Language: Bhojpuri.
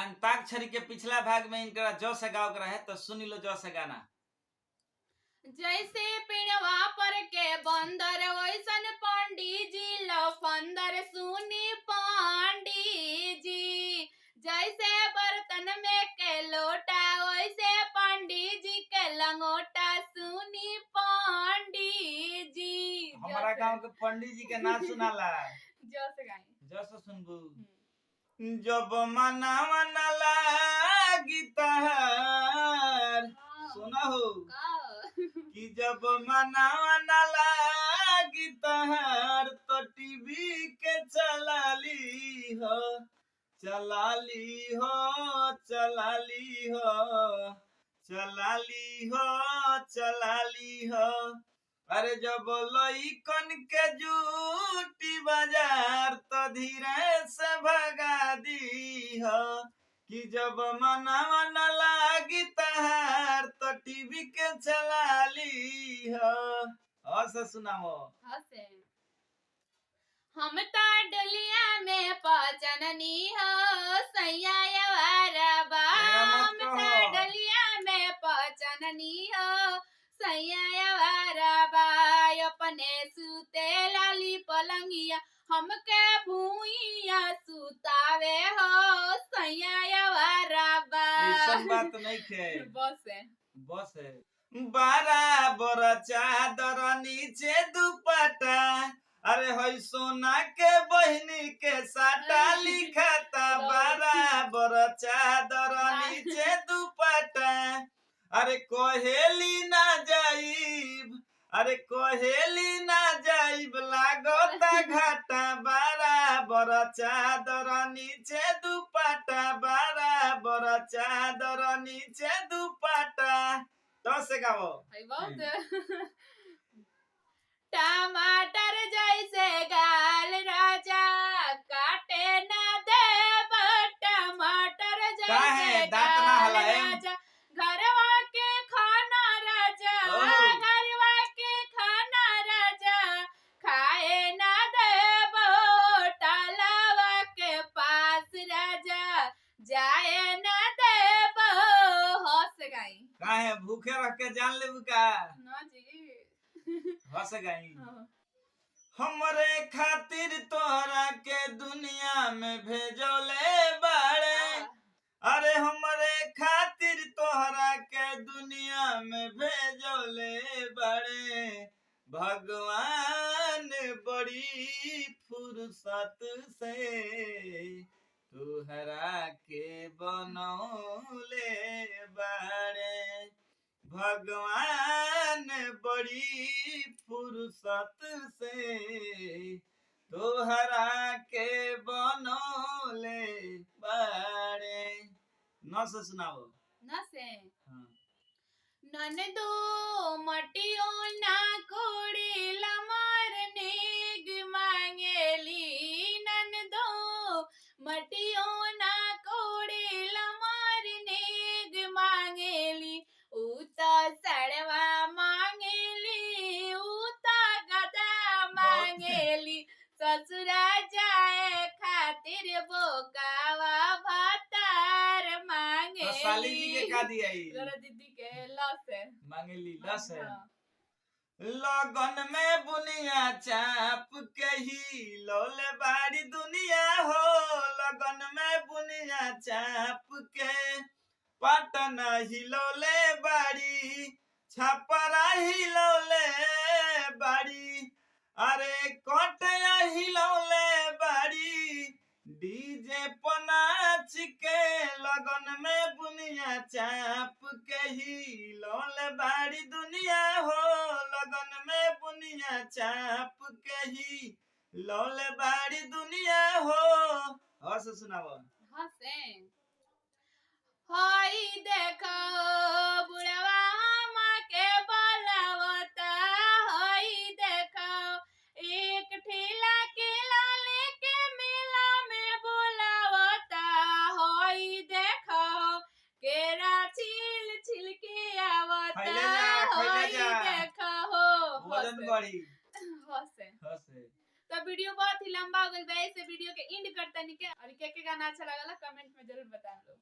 अंताक्षरी के पिछला भाग में इनकरा जस गाव के रहे, तो सुनी लो जस गाना। जैसे पेड़वा पर के बंदर वैसन पंडित जी लफंदर सुनी पंडित जी। जैसे बर्तन में के लोटा वैसे पंडित जी के लंगोटा सुनी पंडित जी। हमारा गांव के पंडित जी के ना सुनाला। जस गाई। जस सुनबू। जब मना मना लागी तहार, सुना हो कि जब मना मना लागी तहार तो टीवी के चला ली हो, चला ली हो, चला ली हो, चला ली हो, चला ली हो। अरे जब लइकन के जूटी बाजार तो धीरे से भगा दी हो, कि जब मना मना लागी तहार तो टीवी के चला ली हो। और से सुनाओ। हसे हम तो डलिया में पचननी हो सैया यवारा बा। ए, मत हम तो कहो। डलिया में पचननी हो सैया यवारा बा। अपने सुते लाली पलंगिया हमके भूइया सुतावे हो सैया यवारा बा। ऐसन बात नहीं खे। बस है। बस है। बराबर चादर नीचे दुपट्टा, अरे हई सोना के बहिनी के साटा लिखाता। बराबर चादर नीचे दुपट्टा, अरे कोहेली ना जाइब, अरे कोहेली ना जाइब लागता घाटा। बराबर चादर नीचे दुपट्टा, बराबर चादर नीचे दुपट्टा। तो से गाओ। है बहुत। टमाटर जैसे गाल राजा काटे न देब, टमाटर काहे? जैसे दांत ना गाल हलाएम? राजा घरवा के खाना राजा, ओ। घरवा के खाना राजा खाए न देब, तालावा के पास राजा जाए न देब। हंस गई। काहे भूखे रह के जान लेबू का? ना जी। हंस गई। हाँ। हमरे खातिर तोहरा के दुनिया में भेजोले बाड़े, अरे हमरे खातिर तोहरा के दुनिया में भेजोले बाड़े। भगवान बड़ी फुर्सत से तोहरा के बनौले बाड़े। भगवान बड़ी फुर्सत से तोहरा के बनौले बाड़े। न से सुनाओ। न से। हाँ। ननदो मटियो ना कोड़ी लमार नेग मांगेली। ननदो मटियो ना कोड़ी लमार नेग मांगेली। ऊ त सड़वा मांगेली, ऊ त गदा मांगेली। ससुरा जाए खातिर बोकावा भातार तो साली जी के मांगेली। का दिया ई? तोरा दीदी के लस है। मांगेली लस है। हाँ। लगन में बुनिया चाप के ही लोले बाड़ी दुनिया हो। लगन में बुनिया चाप के पटना हिलौले बाड़ी, छपरा हिलौले बाड़ी, अरे कटया हिलौले बाड़ी। डीजे पनाच के लगन में बुनिया चाप के ही लोल बाड़ी दुनिया हो। लगन में बुनिया चाप के ही लोल बाड़ी दुनिया हो। और से सुनाओ। हंसे हई देखो बुढ़वा माँ के बोलावता। हई देखो एक ठेला केला लेके मेला में बोलावता। हई देखो केरा छील छिल के आवता। खैले जा, खैले हई जा। देखो हो। वजन बढ़ी। हंसे। हंसे। तो वीडियो बहुत ही लंबा हो गई बा, ऐसे वीडियो के एंड करता नहीं के। और के के गाना अच्छा लगला कमेंट में जरूर बताएं लोग।